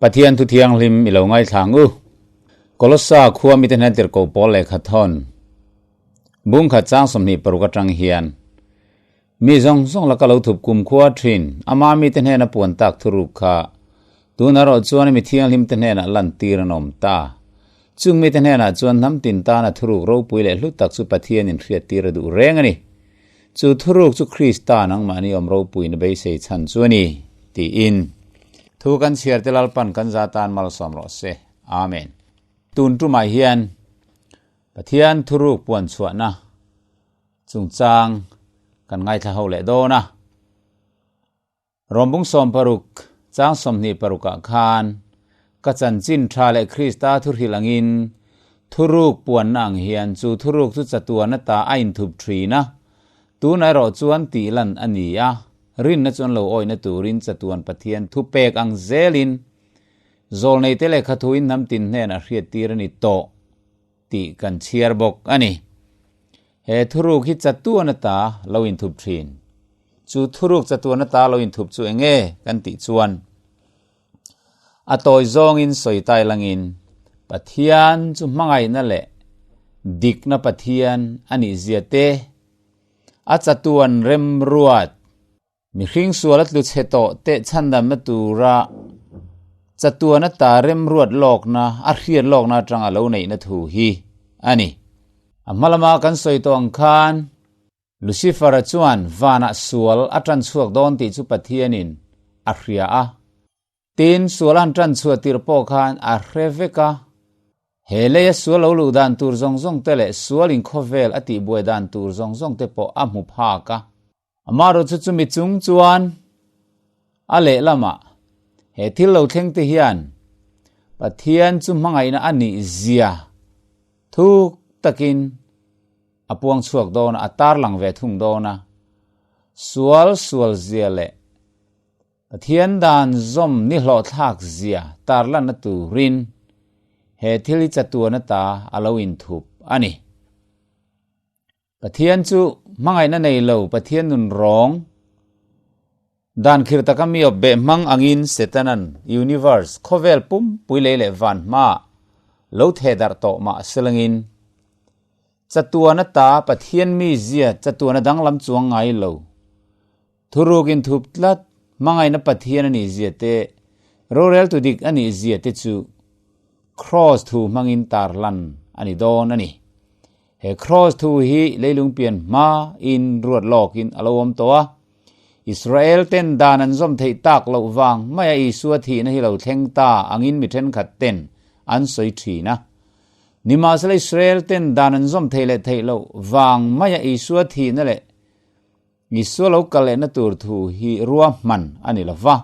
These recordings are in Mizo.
Pathian thu thianghlim i lo ngaithla ang u. Kolossa khua mite hnen tirhkoh pawl lehkha thawn bungkhat chang 26 atang hian mi zawng zawng laka lo thup kum khua thin ama mite hnena puan tak thuruk kha tun erawh chuan mi thianghlim te hnenah lan tir an awm ta. Chung mite hnenah chuan hnam tin tana thuruk ropui leh hlu tak chu Pathian in hriat tir a duh reng a ni. Chu thuruk chu Krista nangmahni awm ropuina beisei chhan chu a ni, tiin. Thu kan chhiar te Lalpan kan za tan malsawm rawh se. Amen. Tun tumah hian Pathian thuruk puan chhuahna chungchang kan ngaithla ho leh dawn a. Rawmbung 60 chang 26 ah khan ka chanchin tha leh Krista thuhrilh angin thuruk puanna ang hian chu thuruk chu chatuan ata a inthup thin a, tunah erawh chuan tih lan a ni a, rinna chuan lo awihna turin chatuan Pathian thupek ang zelin zawlneite lehkha thuin hnam tin hnenah hriattir a ni tawh tih kan chhiar bawk a ni. He thuruk hi chatuan ata lo inthup thin. Chu thuruk chatuan ata lo inthup chu eng nge kan tih chuan a tawi zawngin sawi tai langin Pathian chu hmangaihna leh dikna Pathian a nih zia te, a chatuan remruat, mihring sual a tlu chhe tawh teh chhandamna tura chatuan ata remruat lawkna, a hriat lawkna atanga lo neihna thu hi a ni. A hma lama kan sawi tawh ang khan Lucifer-a chuan vanah sual a tan chhuak dawn tih chu Pathianin a hria a. Tin, sual an tan chhuah tirh pawh khan a hre vek a. He leia sual lo luh dan tur zawng zawng te leh sual inkhawvel a tihbuai dan tur zawng zawng te pawh a hmu phak a. Amaherawhchu chu chumi chung chuan a lehlamah he thil lo thleng te hian Pathian chu hmangaihna a nih zia thuk takin a puang chhuak dawn a, a tarlang ve thung dawn a. Sual sual zia leh Pathian dan zawm ni hlawhthlak zia tarlanna turin he thil hi chatuan ata a lo inthup a ni. Pathian chu hmangaihna nei lo Pathian nun rawng dan khir taka mi awp beh hmang angin Setanan universe khawvel pumpui lei leh van hma lo theh darh tawh mah selangin chatuan ata Pathian mizia chatuan a danglam chuang ngai lo thuruk inthup tlat hmangaihna Pathian a nih zia te rorel tu dik a nih zia te chu Cross thu hmangin tarlan a ni dawn a ni. He Cross thu hi leilung pian hma in ruat lawkin a lo awm tawh a. Israel ten dan an zawm theih tak loh vang maia Isua thihna hi lo thleng ta angin mi thenkhat ten an sawi thin a. Nimahsela Israel ten dan an zawm theih leh theih loh vang maia Isua thihna leh Isua lo kal lehna tur thu hi ruahman a ni lova.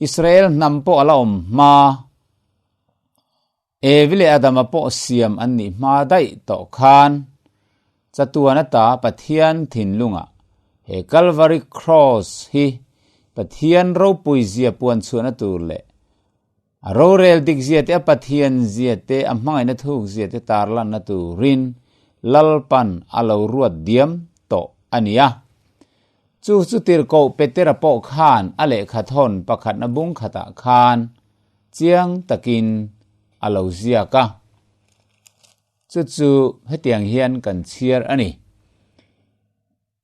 Israel hnam pawh a la awm hma. Evi leh Adama pawh siam an nih hma daih tawh khan chatuan ata Pathian thinlungah he Calvary Cross hi Pathian ropui zia puan chhuahna tur leh a rorel dik zia te a Pathian zia te a hmangaihna thuk zia te tarlanna turin Lalpan a lo ruat diam tawh a ni a. Chu chu tirhkoh Petera pawh khan a lehkha thawn pakhatna bung khatah khan Chiang takin a lo ziak a. Chu chu hetiang hian kan chhiar a ni.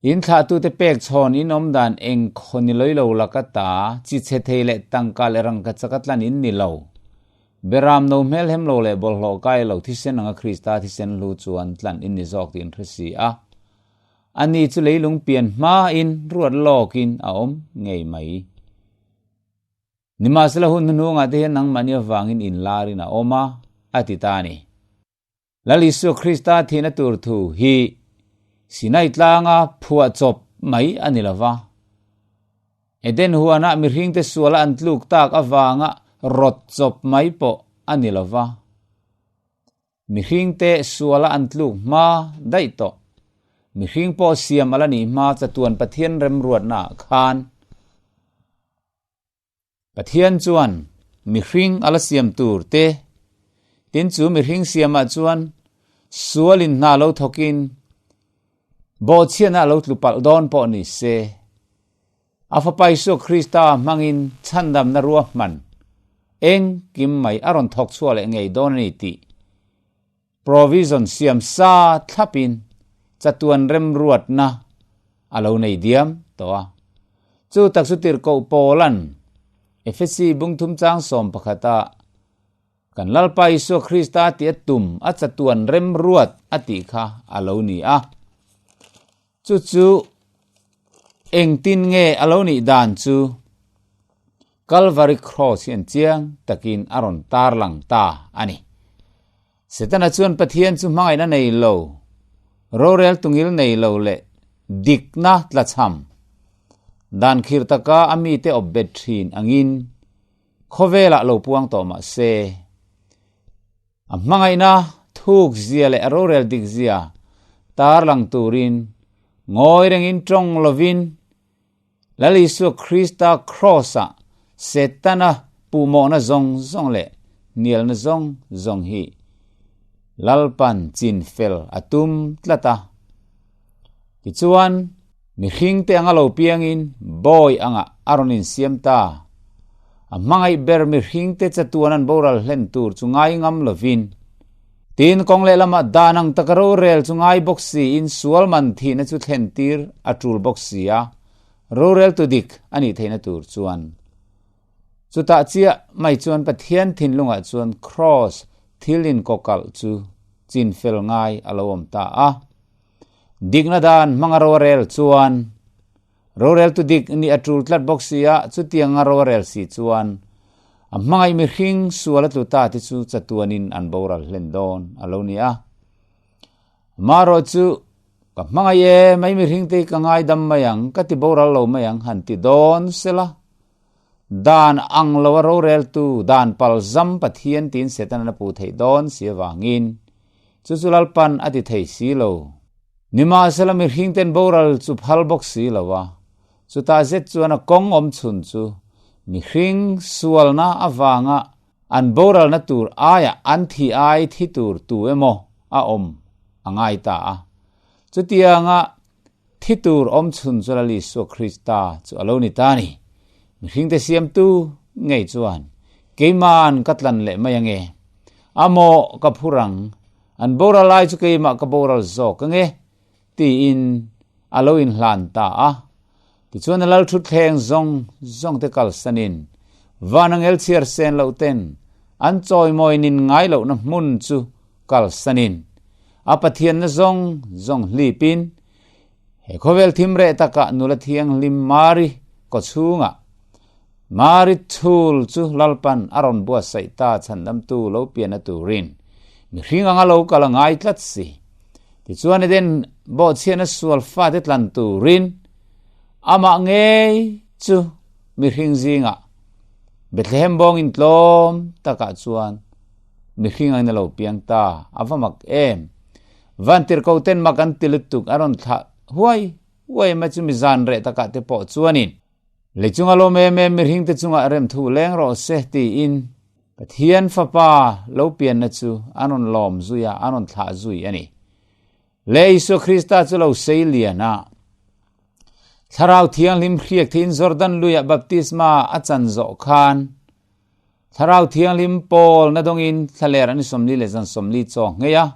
In thlahtute pek chhawn in awm dan eng khaw ni loi lo laka ta, chi chhe thei leh tangka leh rangka chaka tlan in ni lo. Beram no hmel hem lo leh bawlhhlawh kai lo thisen anga Krista thisen hlu chuan tlan in ni zawk tih in hre si a. Ani chu leilung pian hmain ruat lawkin a awm ngei mai. Nimahsela hun hnuhnungah te hian nangmahni avangin inlarin a awm a, a ti ta a ni. Lal Isua Krista thihna tur thu hi Sinai tlanga phuah chawp mai a ni lo va. Eden huanah mihringte suala an tluk tak avanga rawt chawp mai pawh a ni lo va. Mihringte suala an tluk hma daih tawh. Mihring pawh siam a la nih hma chatuan Pathian remruatnaah khan Pathian chuan mihring a la siam tur te, tin chu mihring siamah chuan sualin hna lo thawkin bawhchhiatna a lo tlu palh dawn pawh ni se, a Fapa Isua Krista hmangin chhandamna ruahman. Engkim mai a rawn thawk chhuah leh ngei dawn a ni tih provision siam sa thlapin chatuan remruatna a lo nei diam tawh a. Chu tak chu tirhkoh Paula'n Efesi bungthum chang 11 ah Kan Lalpa Isua Krista tih a tum a chatuan remruat a tih kha a lo ni a. Chu chu engtin nge a lo nih dan chu Calvary Cross hian chiang takin a rawn tarlang ta a ni. Setana chuan Pathian chu hmangaihna nei lo, rorel tungil nei lo leh dikna tlachham dan khir taka a mite awp bet thin angin khawvelah lo puang tawh mah se, A hmangaihna thuk zia leh a rorel dik zia tarlang turin ngawi rengin tawng lovin Lal Isua Krista Kraws-ah Setana puhmawhna zawng zawng leh hnialna zawng zawng hi Lalpan chin fel a tum tlat a. Tichuan, mihringte anga lo piangin bawi angah a rawn insiam ta. A hmangaih ber mihringte chatuan an boral hlen tur chu ngai ngam lovin, tin kawng lehlamah dan ang taka rorel chu ngai bawk siin sual man thihna chu thlen tir a tul bawk si a, rorel tu dik a nih theihna tur chuan. Chutah chiah mai chuan Pathian thinlungah chuan Kraws thil inkawkalh chu chinfel ngai a lo awm ta a. Dikna dan hmanga rorel chuan roreltu dik nih a tul tlat bawk si a, chutianga rorel si chuan a hmangaih mihring sual a tlu ta te chu chatuanin an boral hlen dawn a lo ni a. Amaherawh chu ka hmangaih e, mai mihring te hi ka ngaidam mai ang, ka ti boral lo mai ang han ti dawn sela. Dan ang lo a roreltu, dan palzam Pathian tiin Setanan a puh theih dawn si avangin chu chu Lalpan a ti thei si lo. Nimahsela mihringten boral chu phal bawk si lo a, chutah zet chuan a kawng awm chhun chu mihring sualna avanga an boralna tur aia an thi ai thi tur tu emaw a awm a ngai ta a. Chutianga Thi tur awm chhun chu Lal Isua Krista chu a lo ni ta ni. Mihringte siamtu ngei chuan, Keima'n ka tlan leh mai ange. A maw ka phur ang, an boral lai chu keimah ka boral zawk ange, tiin a lo inhlan ta a. Tichuan a lal thutthleng zawng zawngte kalsanin van angel chhiar sen loh ten an chawimawi nin ngai lohna hmun chu kalsanin a Pathianna zawng zawng hlipin he khawvel thim reh takah nula thianghlim Mari kawchhungah Mari chhul chu Lalpan a rawn buatsaih ta chhandamtu lo pianna turin mihring anga lo kal a ngai tlat si. Tichuan Eden bawhchhiatna sual fate tlan turin amah ngei chu mihring zingah Bethlehem bawngin tlawm takah chuan mihring angin a lo piang ta. A va mak em! Vantirhko ten mak an ti lutuk a rawn thlah huai huai mai chu mi zan reh takah te pawh chuanin lei chunga lawm em em mihring te chungah remthu leng rawh se tiin Pathian Fapa lo pianna chu an rawn lawm zui a, an rawn thlah zui a ni. Le Isua Krista chu lo sei lian a, Thlarau Thianghlim hriak theiin Jordan luiah baptisma a chan zawh khan Thlarau Thianghlim pawl na dawngin thlaler an 40 leh zan 40 chaw nghei a.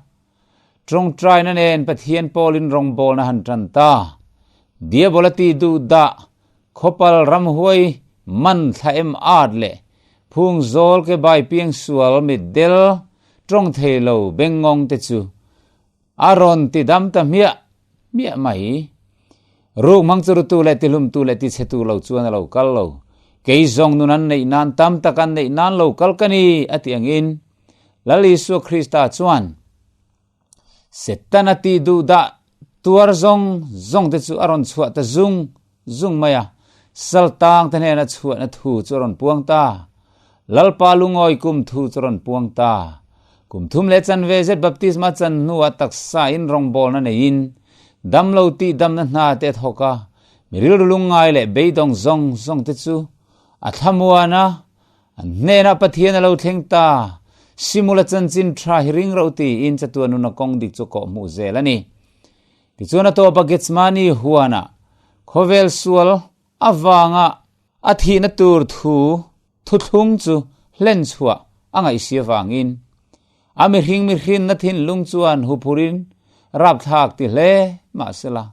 Tawngtaina nen Pathian pawlin rawngbawlna han tan ta. Diabola ti duh dah khawpal ramhuai man thla em at leh phung zawl ke bai piang sual mitdel tawng thei lo bengngawng te chu a rawn ti dam ta hmiah hmiah mai. Ruk hmang chu rutu leh tihlumtu leh tichhetu lo chuan a lo kal lo. Kei zawng nun an neih nan tam tak an neih nan lo kal ka ni a ti angin Lal Isua Krista chuan Setana tih duh dah tuar zawng zawng te chu a rawn chhuah ta zung zung mai a, saltang te hnena chhuahna thu chu a rawn puang ta. Lalpa lungawi kum thu chu a rawn puang ta. Kum thum leh chanve zet baptisma chan hnuah taksa in rawngbawlna neiin damlo tih damna hna te a thawk a, mi rilru lungngai leh beidawng zawng zawng te chu a thlamuan a, An hnenah Pathian a lo thleng ta, Simula chanchin tha hi ring ro tiin chatuan nuna kawng dik chu kawh hmuh zel a ni. Tichuan a tawpa Gethsemane huanah khawvel sual avanga a thihna tur thu thuthlung chu hlen chhuah a ngaihsi avangin a mihring mihrinna thinlung chuan huphurin rapthlak ti hle mahsela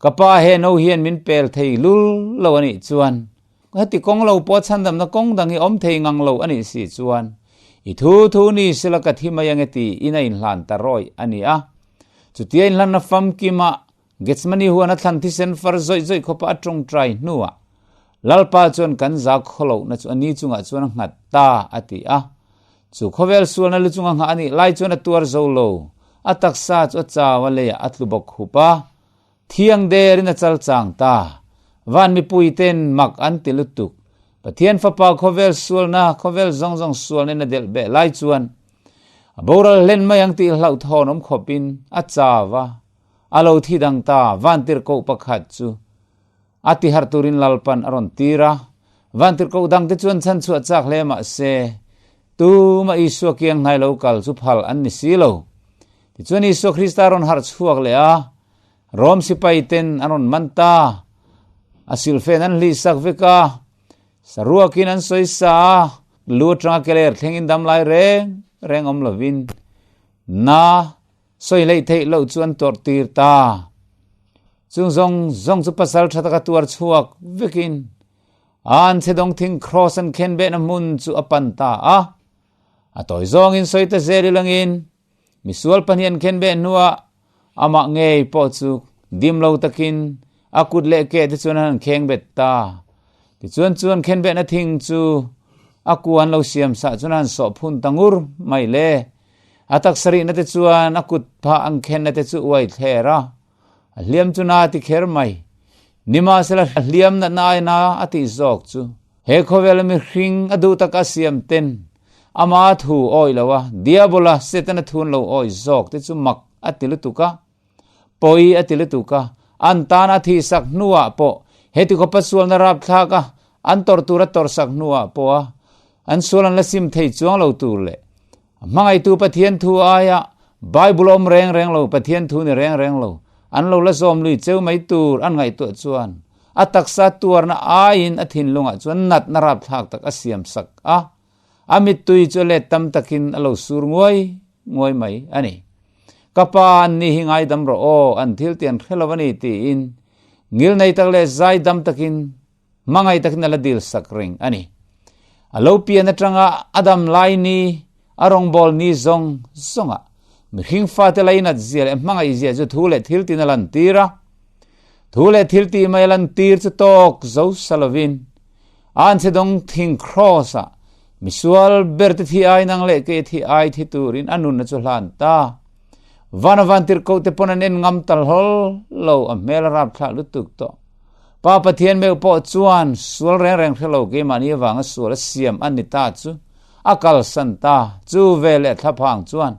ka pa he no hian min pel thei lul lo a nih chuan heti kawng lo pawh chhandamna kawng dang hi awm thei ngang lo a nih si chuan i thu thu ni sela ka thi mai ange tiin a inhlan ta rawih a ni a. Chutia inhlanna famkima Gethsemane huan a thlan thisen far zawih zawih khawpa a tawngtai hnuah Lalpa chuan kan za khawlohna chu a ni chungah chuan a nghat ta a ti a. Chu khawvel sualna lu chunga nghah a nih lai chuan a tuar zo lo. A taksa chu a chau a leiah a tlu bawk khup a. Thiang derin a chal chang ta. Van mipui ten mak an ti lutuk. Pathian Fapa khawvel sualna, khawvel zawng zawng sualna in a delh beh lai chuan a boral hlen mai ang tih hlauhthawn awm khawpin a chau a. A lo thi dang ta, vantirhkoh pakhat chu a ti harh turin Lalpan a rawn tir a. Vantirhkoh dangte chuan chhanchhuah chak hle mah se, tuma Isua kiang hnai lo kal chu phal an ni si lo. Tichuan Isua Krista a rawn harh chhuak leh a, Rom sipai ten an rawn man ta. A silhfen an hlih sak vek a, saruakin an sawi sa a, lu atanga keler thlengin damlai reng reng awm lovin na Sawi hleih theih loh chu an tawrh tir ta. Chung zawng zawng chu pasal tha taka tuar chhuak vekin an chhedawng thing kraws an khen behna hmun chu a pan ta a. A tawi zawngin sawi ta zel ilangin misual pahnih an khen beh hnuah amah ngei pawh chu dim lo takin a kut leh ke te chuan an han kheng bet ta. Tichuan chu an khen behna thing chu a ku an lo siam sah chuan a han sawh phun ta ngur mai le. A taksa rihna te chuan a kut phah ang khenna te chu uai thler a, a hliam chu na ti kher mai. Nimahsela hliam natna aina a tih zawk chu he khawvela mihring a duh taka siam ten ama thu awih lo a, Diabola Setana thun lo awih zawk te chu mak a ti lutuk a. Pawi a ti lutuk a, an tan a thihsak hnuah pawh heti khawpa sualna rapthlak a an tawrh tur a tawrhsak hnuah pawh a an sual an la sim thei chuang lo tur leh a hmangaihtu Pathian thu aia Bible awm reng reng lo Pathian thu ni reng reng lo an lo la zawm lui cheu mai tur an ngaihtuah chuan a taksa tuarna aiin a thinlungah chuan natna rapthlak tak a siam sak a, a mittui chu a let tam takin a lo sur nguai nguai mai a ni. Ka pa an ni hi ngaidam rawh aw, an thil ti an hre lo a ni tiin ngilnei tak leh zaidam takin hmangaih takin a la dil sak reng a ni. A lo pian atanga a dam lai ni, a rawngbâwl ni zawng zawngah mihring fate lainat zia leh hmangaih zia chu thu leh thil tin a lantir a. Thu leh thil tih mai a lantir chu tawk zo sa lovin Anchhedawng thing kraws-ah misual ber te thi ai nang leh kei thi ai thi turin a nunna chu hlan ta. Vana vantirhkoh te pawn an en ngam tal hlawl lo, a hmel a rap thlah lutuk tawh. Pa Pathian meuh pawh chuan sual reng reng hre lo keimahni avanga sual a siam a ni ta chu a kalsan ta. Chu ve leh thlaphang chuan,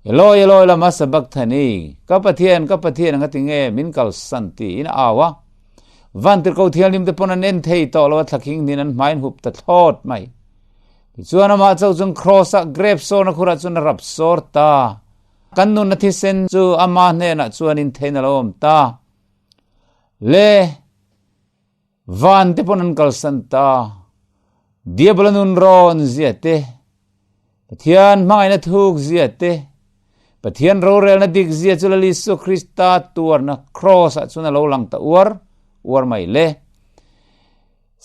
Eloi, Eloi lama sabakthani, ka Pathian, ka Pathian anga tinge min kalsan tiin a au a. Vantirhkoh thianghlim te pawn an en thei tawh lo a thlakhing hnin an hmain hup ta thlawt mai. Tichuan amah chauh chuan kraws ah grep sawrna khurah chuan a rap sawr ta. Kan nunna thisen chu ama hnenah chuan in thein a lo awm ta. Le van te pawn an kalsan ta. Diabola nun rawn zia te, Pathian hmangaihna thuk zia te, Pathian rorelna dik zia chu Lal Isua Krista tuarna kraws ah chuan a lo lang ta uar uar mai le.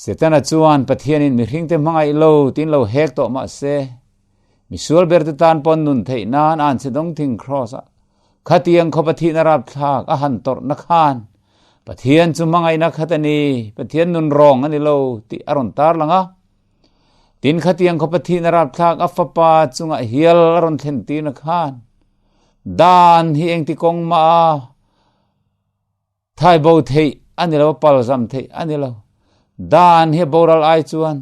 Setana chuan Pathianin mihringte hmangaih lo tiin lo hek tawh mah se, misual berte tan pawn nun theih nan a anchhe dawng thing kraws ah khatiang khawpa thihna rapthlak a han tawrhna khan Pathian chu hmangaihna khat a ni, Pathian nun rawng a ni lo tih a rawn tarlang a. Tin khatiang khawpa thihna rapthlak a fapa chungah hial a rawn thlen tirna khan dan hi engti kawng mah a thai bo theih a ni lo, a palzam theih a ni lo. Dan hi a boral ai chuan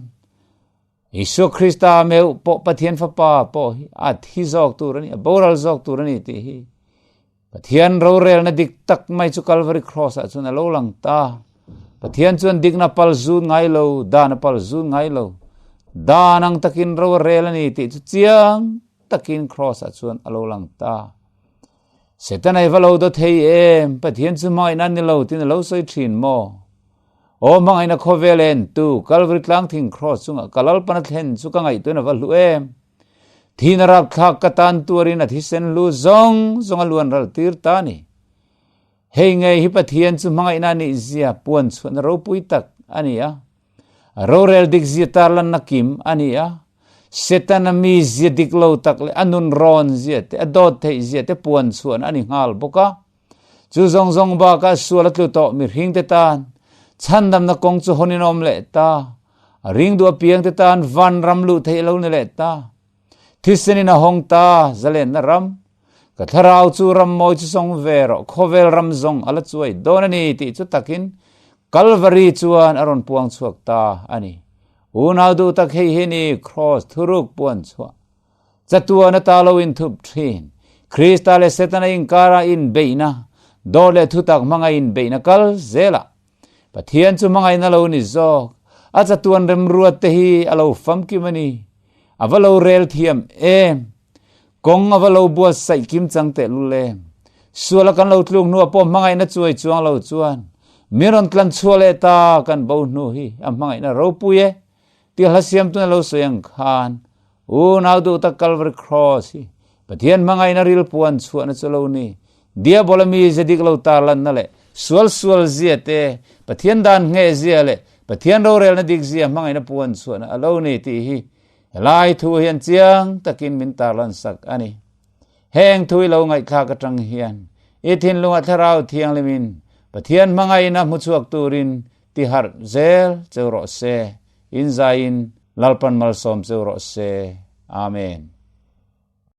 Isua Krista meuh pawh Pathian fapa pawh hi a thi zawk tur a ni, a boral zawk tur a ni tih hi Pathian rorelna dik tak mai chu Calvary Cross ah chuan a lo lang ta. Pathian chuan dikna pal zun ngai lo, dan a pal zun ngai lo. Dan ang takin ro a rel a ni tih chu chiang takin Cross ah chuan a lo lang ta. Setana i va lo do thei em, Pathian chu hmangaihna a ni lo tiin a lo sawi thin maw? Aw hmangaihna khawvel en tu Kalvari tlang thing kraws chungah ka Lalpan a thlen chu ka ngaihtuahna va hlu em. Thihna rapthlak ka tan tuarin a thisen hlu zawng zawng a luan ral tir ta a ni. Hei ngei hi Pathian chu hmangaihna a nih zia puan chhuahna ropui tak a ni a. A rorel dik zia tarlanna kim a ni a. Setana mi zia dik lo tak leh a nun rawn zia te, a dawt theih zia te puan chhuahna a ni nghal bawk a. Chu zawng zawng bakah sual a tlu tawh mihringte tan chhandamna kawng chu hawn in awm leh ta. A ring duh apiangte tan vanram luh theih a lo ni leh ta. Thisen in a hawng ta, zalenna ram. Ka thlarau chu ram mawi chu sawng ve rawh, khawvel ram zawng a la chuai dawn a ni tih chu takin Kalvari chuan a rawn puang chhuak ta a ni. Unau duh tak hei hi ni Kraws thuruk puan chhuah. Chatuan ata lo inthup thin. Krista leh Setana inkara inbeihna, dawt leh thutak hmanga inbeihna kal zelah Pathian chu hmangaihna lo ni zawk. A chatuan remruat te hi a lo famkim a ni. A va lo rel thiam em! Kawng a va lo buatsaih kim chang tehlul em! Suala kan lo tluk hnuah pawh hmangaihna chuai chuang lo chuan min rawn tlan chhuah leh ta kan bo hnu hi a hmangaihna ropui e. Ti hla siamtuna lo sawi ang khan Unau duh tak Calvary Cross hi Pathian hmangaihna ril puan chhuahna chu lo ni. Diabola mi ze dik lo tarlanna leh sual sual zia te, Pathian dan ngheh zia leh Pathian rorelna dik zia hmangaihna puan chhuahna a lo ni tih hi helai thu hian chiang takin min tarlan sak a ni. Heng thu i lo ngaihthlak atang hian i thinlungah Thlarau Thianghlimin Pathian hmangaihna hmu chhuak turin ti harh zel cheu rawh se. Inzaiin Lalpan malsawm cheu rawh se. Amen.